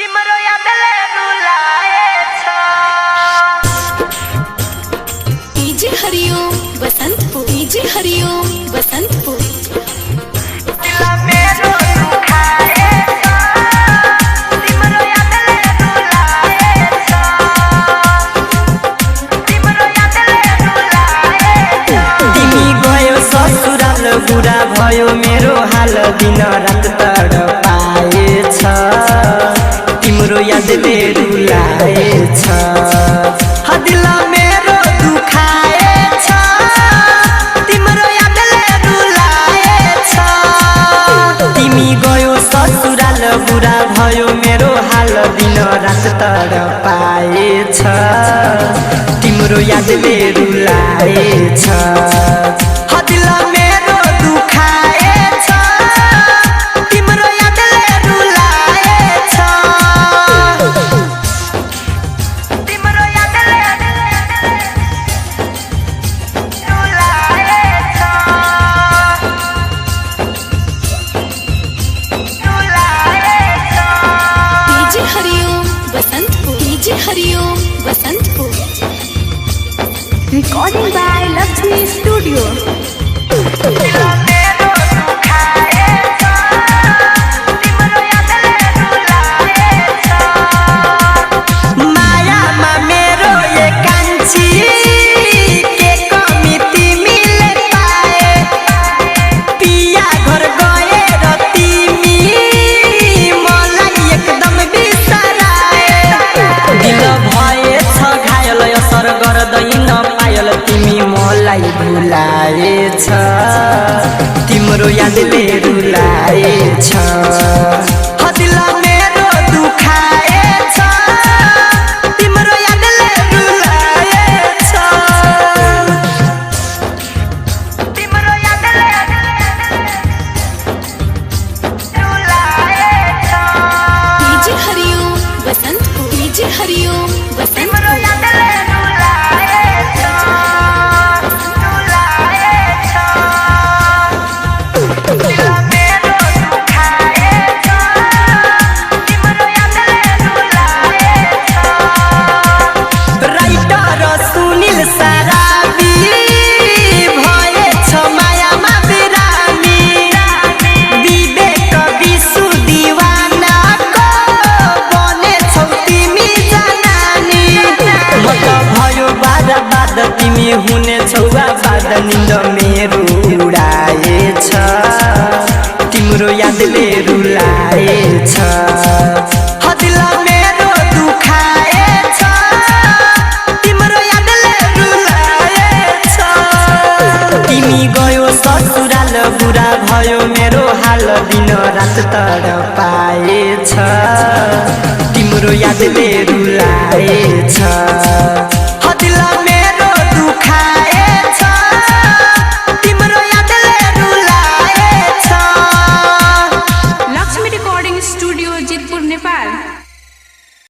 तिम्रो यादले रुलाएछ। DJ Hariom Basantpur, DJ Hariom Basantpur. दिल मेरो दुखाएछ, तिम्रो यादले रुलाएछ, तिम्रो यादले रुलाएछ। तिमी गयो ससुराल, बुढा भयो मेरो हाल, दिन रात तडपाएछ, तिम्रो यादले रुलाएछ। दिल मेरो दुखाएछ, तिम्रो यादले रुलाएछ। तिमी गयो ससुराल, बुढा भयो मेरो हाल, दिन रात तडपाएछ, तिम्रो यादले रुलाएछ। दिल मेरो दुखाएछ, तिम्रो यादले रुलाएछ। तिम्रो यादले रुलाएछ, रुलाएछ। DJ Hariom Basantpur, DJ Hariom Basantpur. Recording by Lakshmi Studio. दिल मेरो दुखाएछ, तिम्रो यादले रुलाएछ। मायामा मेरो एकान्छी, के कमी तिमीले पाए, पिया घर गएर तिमी मलाई एकदम बिसराए। दिल भएछ घायल, असर गर्दैन पायल, तिमी मलाई भुलाएछ, तिम्रो यादले रुलाएछ। दिल मेरो दुखाएछ, तिम्रो यादले रुलाएछ। तिम्रो यादले रुलाएछ, DJ Hariom Basantpur, DJ Hariom तिम्रो बसंतपुर। यादले रुलाएछ, रुलाएछ। दिल मेरो दुखाएछ, तिम्रो यादले रुलाएछ। राइटर सुनिल सराबी भएछ मायामा बिरामी, विवेक विशु दिवानाको बनेछौ तिमी जनानी। म त भयो बारबाद, तिमी हुनेछौ आबाद, निन्द मेरो उडाएछ, तिम्रो यादले रुलाएछ। दिल मेरो दुखाएछ, तिम्रो यादले रुलाएछ। तिमी गयो ससुराल, बुढा भयो मेरो हाल, दिन रात तडपाएछ, तिम्रो यादले रुलाएछ। दिल